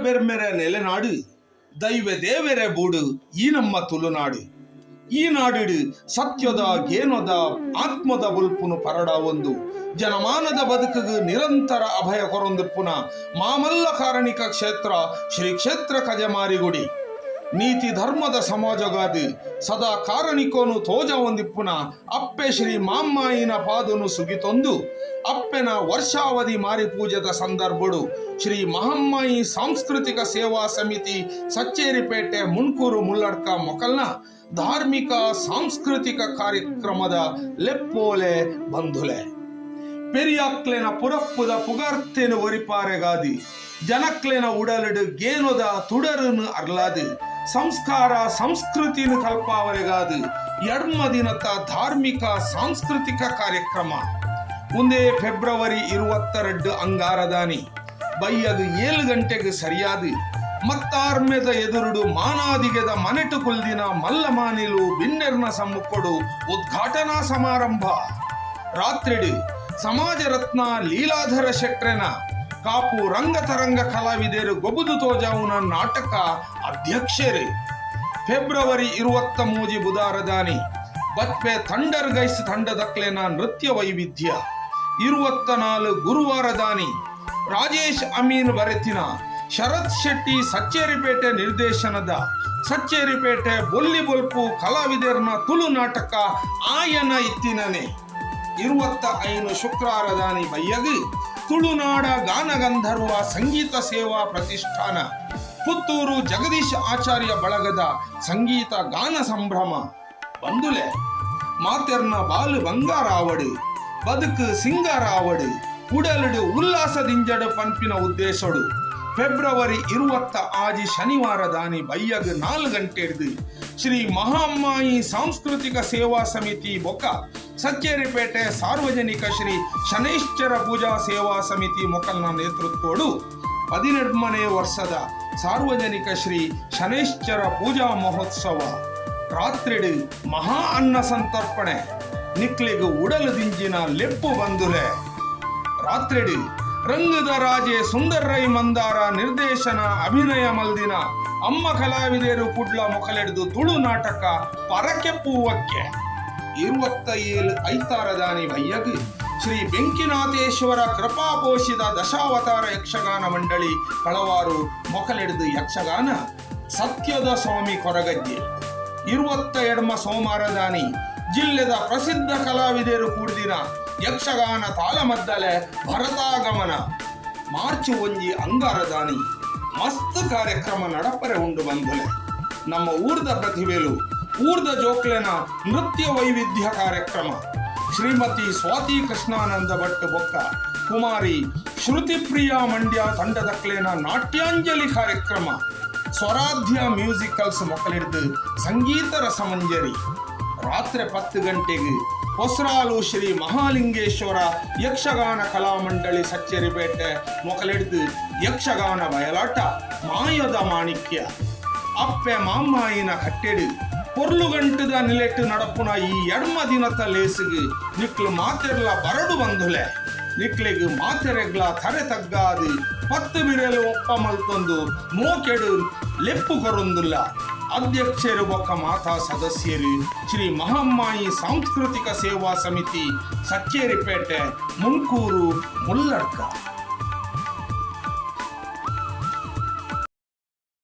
ಬೆರ್ಮೆರೆ ನೆಲೆನಾಡು, ದೈವ ದೇವೆರೆ ಬೂಡು ಈ ನಮ್ಮ ತುಳುನಾಡು. ಈ ನಾಡಿಡು ಸತ್ಯದ, ಗೇನದ, ಆತ್ಮದ ಬೊಲ್ಪುನು ಪರಡಾವೊಂದು ಜನಮಾನದ ಬದುಕುಗು ನಿರಂತರ ಅಭಯ ಕೊರೊಂದಿಪ್ಪುನ ಮಾಮಲ್ಲ ಕಾರಣಿಕ ಕ್ಷೇತ್ರ ಶ್ರೀ ಕ್ಷೇತ್ರ ಕಜಮಾರಿಗುಡಿ. ನೀತಿ ಧರ್ಮದ ಸಮಾಜಗಾದು ಸದಾ ಕಾರಣಿಕೋನು ತೋಜ ಹೊಂದಿಪ್ಪುನ ಅಪ್ಪೆ ಶ್ರೀ ಮಾಮ್ಮಾಯಿನ ಪಾದನು ಸುಗಿತೊಂದು ಅಪ್ಪೆನ ವರ್ಷಾವಧಿ ಮಾರಿ ಪೂಜೆದ ಸಂದರ್ಭಡು ಶ್ರೀ ಮಹಮ್ಮಾಯಿ ಸಾಂಸ್ಕೃತಿಕ ಸೇವಾ ಸಮಿತಿ, ಸಚ್ಚೇರಿಪೇಟೆ, ಮುಣ್ಕೂರು, ಮುಲ್ಲಡ್ಕ ಮೊಕಲ್ನ ಧಾರ್ಮಿಕ ಸಾಂಸ್ಕೃತಿಕ ಕಾರ್ಯಕ್ರಮದ ಲೆಪ್ಪೋಲೆ ಬಂಧುಲೆ. ಪೆರಿಯಾಕ್ಲೆನ ಪುರಪ್ಪುದ ಪುಗಾರ್ತೆನು ಒರಿಪಾರೆಗಾದಿ, ಜನಕ್ಲೆನ ಉಡಲಿಡು ಗೇನೊದ ತುಡರುನು ಅರ್ಲಾದು, ಸಂಸ್ಕಾರ ಸಂಸ್ಕೃತಿನ ಕಲ್ಪಾವರೆಗಾದು ಎಡ್ಮ ದಿನತ ಧಾರ್ಮಿಕ ಸಾಂಸ್ಕೃತಿಕ ಕಾರ್ಯಕ್ರಮ. ಒಂದೇ ಫೆಬ್ರವರಿ 22 ಅಂಗಾರದಾನಿ ಬಯ್ಯಗು 7 ಗಂಟೆಗೆ ಸರಿಯಾದ ಮತ್ತಾರ್ಮೆದ ಎದುರುಡು ಮಾನಾದಿಗೆದ ಮನೆಟು ಕುಲ್ದಿನ ಮಲ್ಲಮಾನಿಲು ಬಿನ್ನೆರ್ನ ಸಮ್ಮುಖಡು ಉದ್ಘಾಟನಾ ಸಮಾರಂಭ. ರಾತ್ರಿಡು ಸಮಾಜ ರತ್ನ ಲೀಲಾಧರ ಶೆಟ್ರೆನ ಕಾಪು ರಂಗತರಂಗ ಕಲಾವಿದರು ಗೊಬುದು ತೋಜಾವುನ ನಾಟಕ ಅಧ್ಯಕ್ಷರು. ಫೆಬ್ರವರಿ 23 ಬುಧಾರದಾನಿ ಬತ್ಪೆ ಥಂಡರ್ ಗೈಸ್ ತಂಡದಕ್ಲೆನ ನೃತ್ಯ ವೈವಿಧ್ಯ. 24 ಗುರುವಾರದಾನಿ ರಾಜೇಶ್ ಅಮೀನ್ ಬರೆತಿನ, ಶರತ್ ಶೆಟ್ಟಿ ಸಚ್ಚೇರಿಪೇಟೆ ನಿರ್ದೇಶನದ, ಸಚ್ಚೇರಿಪೇಟೆ ಬೊಲ್ಲಿ ಬೊಲ್ಪು ಕಲಾವಿದರ್ನ ತುಳು ನಾಟಕ ಆಯನ ಇತ್ತಿನನೆ. 25 ಶುಕ್ರಾರದಾನಿ ಬಯ್ಯಗು ತುಳುನಾಡ ಗಾನಗಂಧರ್ವ ಸಂಗೀತ ಸೇವಾ ಪ್ರತಿಷ್ಠಾನ, ಪುತ್ತೂರು ಜಗದೀಶ್ ಆಚಾರ್ಯ ಬಳಗದ ಸಂಗೀತ ಗಾನ ಸಂಭ್ರಮ. ಬಂದುಲೆ, ಮಾತೆರ್ನ ಬಾಲು ಬಂಗಾರಾವಡು, ಬದುಕು ಸಿಂಗಾರಾವಡು, ಉಡಲಿಡು ಉಲ್ಲಾಸದಿಂಜಡು ಪನ್ಪಿನ ಉದ್ದೇಶಡು ಫೆಬ್ರವರಿ 26 ಶನಿವಾರ ದಾನಿ ಬಯ್ಯಗ್ 4 ಗಂಟೆ ಹಿಡ್ದು ಶ್ರೀ ಮಹಾಮ್ಮಾಯಿ ಸಾಂಸ್ಕೃತಿಕ ಸೇವಾ ಸಮಿತಿ ಬೊಕ್ಕ ಸಚ್ಚೇರಿಪೇಟೆ ಸಾರ್ವಜನಿಕ ಶ್ರೀ ಶನೈಶ್ಚರ ಪೂಜಾ ಸೇವಾ ಸಮಿತಿ ಮೊಕಲ್ನ ನೇತೃತ್ವಡು 18ನೇ ವರ್ಷದ ಸಾರ್ವಜನಿಕ ಶ್ರೀ ಶನೈಶ್ಚರ ಪೂಜಾ ಮಹೋತ್ಸವ. ರಾತ್ರಿಡು ಮಹಾ ಅನ್ನ ಸಂತರ್ಪಣೆ. ನಿಕ್ಲಿಗು ಉಡಲು ದಿಂಜಿನ ಲೆಪ್ಪು ಬಂದುಲೆ. ರಾತ್ರಿಡು ರಂಗದ ರಾಜೆ ಸುಂದರ್ರೈ ಮಂದಾರ ನಿರ್ದೇಶನ, ಅಭಿನಯ ಮಲ್ದಿನ ಅಮ್ಮ ಕಲಾವಿದರು ಕುಡ್ಲ ಮೊಕಲೆಡ್ದು ತುಳು ನಾಟಕ ಪರಕೆ ಪೂವಕ್ಕೆ. 27 ಐತಾರದಾನಿ ಬಯ್ಯಗ್ ಶ್ರೀ ಬೆಂಕಿನಾಥೇಶ್ವರ ಕೃಪಾಪೋಷಿತ ದಶಾವತಾರ ಯಕ್ಷಗಾನ ಮಂಡಳಿ, ಕಳವಾರು ಮೊಕಲೆಡ್ದು ಯಕ್ಷಗಾನ ಸತ್ಯದ ಸ್ವಾಮಿ ಕೊರಗಜ್ಜೆ. 22 ಸೋಮಾರದಾನಿ ಜಿಲ್ಲೆದ ಪ್ರಸಿದ್ಧ ಕಲಾವಿದರು ಕೂಡಿದಿನ ಯಕ್ಷಗಾನ ತಾಳಮದ್ದಲೆ ಭರತಾಗಮನ. ಮಾರ್ಚ್ 1 ಅಂಗಾರದಾನಿ ಮಸ್ತ್ ಕಾರ್ಯಕ್ರಮ ನಡಪರೆ ಉಂಡು ಬಂಧುಲೆ. ನಮ್ಮ ಊರ್ದ ಪ್ರತಿಭೆಲು, ಊರ್ದ ಜೋಕ್ಲೆನ ನೃತ್ಯ ವೈವಿಧ್ಯ ಕಾರ್ಯಕ್ರಮ. ಶ್ರೀಮತಿ ಸ್ವಾತಿ ಕೃಷ್ಣಾನಂದ ಭಟ್ ಬೊಕ್ಕ ಕುಮಾರಿ ಶ್ರುತಿಪ್ರಿಯಾ ಮಂಡ್ಯ ತಂಡದಕ್ಲೇನ ನಾಟ್ಯಾಂಜಲಿ ಕಾರ್ಯಕ್ರಮ. ಸ್ವರಾಧ್ಯ ಮ್ಯೂಸಿಕಲ್ಸ್ ಮೊಕಲಿಡ್ದು ಸಂಗೀತ ರಸಮಂಜರಿ. ರಾತ್ರಿ 10 ಗಂಟೆಗೆ ಹೊಸರಾಲು ಶ್ರೀ ಮಹಾಲಿಂಗೇಶ್ವರ ಯಕ್ಷಗಾನ ಕಲಾಮಂಡಳಿ, ಸಚ್ಚೇರಿಪೇಟೆ ಮೊಕಲಿಡ್ದು ಯಕ್ಷಗಾನ ಬಯಲಾಟ ಮಾಯದ ಮಾಣಿಕ್ಯ. ಅಪ್ಪೆ ಮಾಮ್ಮಾಯಿನ ಕಟ್ಟೆಡು ಪೊರ್ಲುಗಂಟದ ನಿಲೆಟ್ಟು ನಡಪುನ ಈ ಎಡ್ಮ ದಿನತ ಲೇಸಿಗೆ ನಿಕ್ಲು ಮಾತೆರ್ಲ ಬರಡು ಬಂಧುಲೆ. ನಿಕ್ಲೆಗ್ ಮಾತೆರೆಗ್ಲ ತರೆ ತಗ್ಗಾದು 10 ಬಿರೆಲು ಒಪ್ಪ ಮಲ್ತೊಂದು ಮೋಕೆಡು ಲೆಪ್ಪು ಕೊರೊಂದುಲ್ಲ ಅಧ್ಯಕ್ಷರು ಬೊಕ್ಕ ಮಾತಾ ಸದಸ್ಯರು, ಶ್ರೀ ಮಹಮ್ಮಾಯಿ ಸಾಂಸ್ಕೃತಿಕ ಸೇವಾ ಸಮಿತಿ, ಸಚ್ಚೇರಿಪೇಟೆ, ಮುಂಕೂರು, ಮುಲ್ಲಡ್ಕ.